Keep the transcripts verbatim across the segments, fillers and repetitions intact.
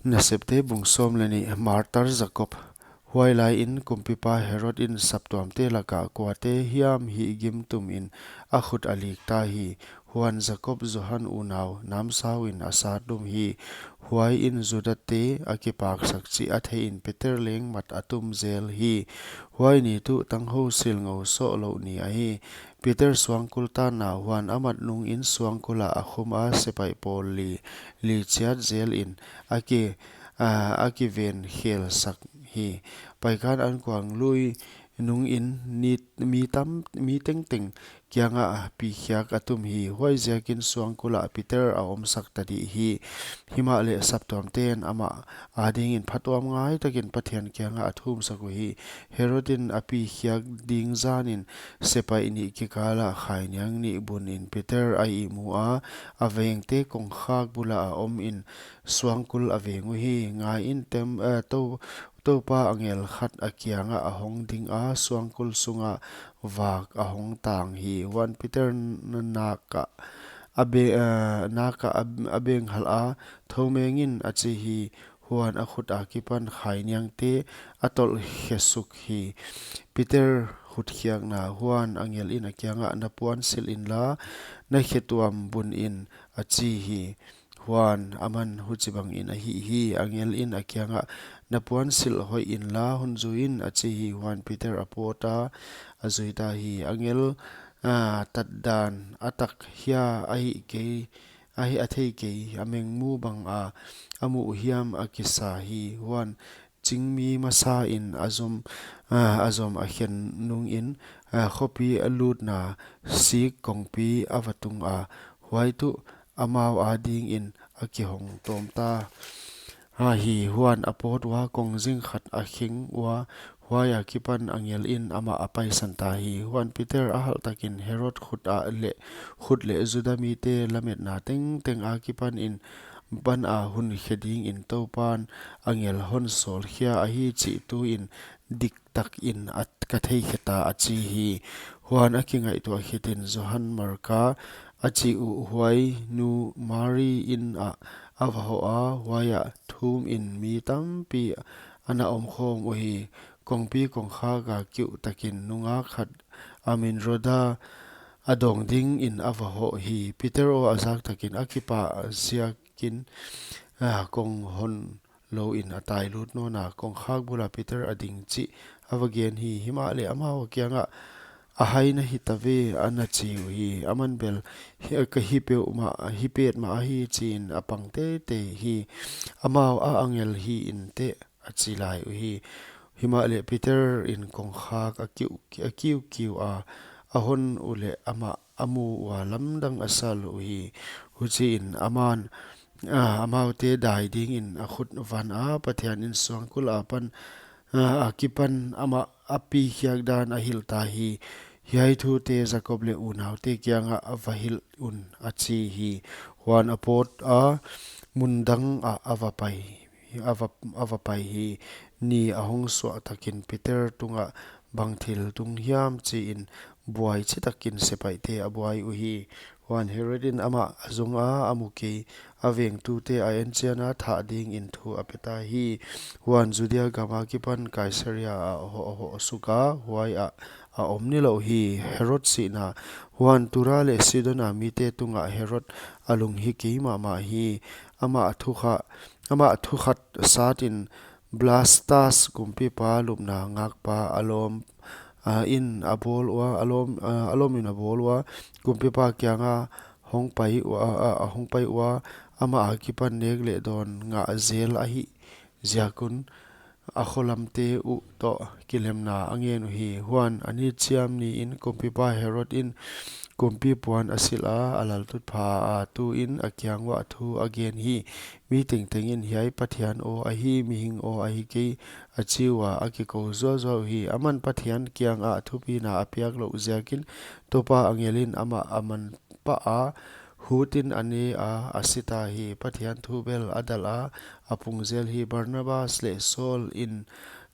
Nasepte bung sawm leh nih. Martar Jakob. Huailai in kumpipa Herod in saptuamte laka kuate hiam hihgim tum in a khut a lik ta hi. Huan Jakob Johan unau namsau in a sat lum hi. Huai in Judate a kipaksak chih a thei in Peter leng mat a tum zel hi. Huai ni tuh tanghou silngou soh louh ni ahi. Peter suangkul tanna. Huan a mat nung in suangkul ah a khum a sepaih pawl li, li chiat zel in a ki, a, a kiven khelsak hi. Paikan ankuang lui nung in ni, mi tam, mi tengteng kianga pikhiak a tum hi. Huaiziakin suangkul ah Peter a omsak ta dih hi. Himahleh saptuamten amah adingin phatuamngai takin Pathian kianga a thumsak uhi. Herod in a pikhiak ding zan in sepaih nih kikal ah khainiang nih bun in Peter a ihmu a, a vengte kongkhak bul ah a om in suangkul a veng uhi. Ngai in tem, eh, tou, Toupa angel khat a kiangah a hong ding a, suangkul sunga vak a hong tang hi. Huan Peter n-, nakah a be-, eh, nakah a, a benghalh a, "Thou meng in," a chi hi. Huan a khut akipan khainiangte a tolh khesuk hi. Peter hutkhiakna. Huan angel in a kiangah, "Na puan silh inla, na khetuam bun in," a chi hi. Huan aman huchibang in a hih hi. Angel in a kiangah, "Na puan silh hoih inla, hon zui in," a chi hi. Huan Peter a pawt a, a zui ta hi. Angel, ah, tatdan a tak hia a hih kei, a hih a thei kei, a mengmu bang a, a muh hiam a kisa hi. Huan chingmi masa in a zom, ah, a zom a khen nung in, ah, khopi a lutna sik kongpi a va tung a, huai tuh amau adingin a kihong tawm ta hi. Huan a pawt ua kongzing khat a kheng ua, huai akipan angel in amah a paisan ta hi. Huan Peter a halh takin Herod khut ah leh, khut leh Juda mite lametna tengteng akipan in ban a hun khe dingin Toupan angel hon sawlkhia ahi chih tuin diktak in a, ka theikhe ta, a chi hi. Huan a kingaihtuah khitin Johan Marka a chih uh huai nu Mari in ah a va hoh a, huai ah thum in mi tampi ana omkhawm uhi. Kongpi kongkhak a kiu takin nungak khat a min Roda a dawng dingin a va hoh hi. Peter aw a zak takin a kipah ziakin, ah, kong hon lou in a tai lut nawn a, kongkhak bula Peter a ding chih a va gen hi. Himahleh amau a kiangah, "A hai na hi ta ve," ana chi uhi. Aman bel, "Hi, ka hi peuhmah, hi petmah ahi," chiin a pang teitei hi. Amau a angel hi inteh, a chi lai uhi. Himahleh Peter in kongkhak a kiu, a kiukiu a, a hon uleh amah a mu ua lamdang a sa lou hi. Huchiin aman, ah, amaute dai dingin a khut van a, Pathian in suangkul apan, ah, akipan amah a pikhiak dan a hilh ta hi. "Hiai thute Jakob leh unaute kiangah va hilh un," a chi hi. Huan a pawt a, mun dang ah a va pai, a va, a va pai hi. Ni a hong suah takin Peter tungah bang thil tung hiam chiin buai chitakin sepaihte a buai uhi. Huan Herod in amah a zong a, a mu kei, a vengtute a enchian a, thah dingin thu a pe ta hi. Huan Judea gam akipan Kaisaria ah a hoh, a hoh suk a, huai ah a om nilouh hi. Herod sihna. Huan Tura leh Sidon a mite tungah Herod a lung hi kei mahmah hi. Amah thukha, amah thukhat satin Blastus kumpipa lupna ngakpa a lawm, ah, in a bawl ua, a lawm, ah, a lawm in a bawl ua, kumpipa kianga hong pai ua, ah, ah, hong pai ua, amah akipan nek leh dawn ngah zel ahih ziak un a kholamte uh toh kilemna a ngen uhi. Huan a ni chiam niin kumpipa Herod in kumpi puan a silh a, a laltutpha a tu in a kiang uah thu a gen hi. Mi tengteng in, "Hiai Pathian aw ahi, mihing aw ahi kei," a chi ua, a kikou zuazua uhi. Aman Pathian kiangah thupina a piak louh ziakin Toupa angel in amah a man pah a, hutin a ne a, a si ta hi. Pathian thu bel a dalh a, a pung zel hi. Barnabas leh Saul in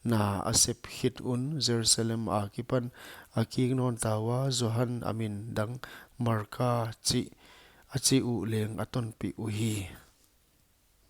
na a sep khit un Jerusalem akipan a kik nawn ta ua, Johan a min dang Marka chih a chih uh leng a tonpih uhi.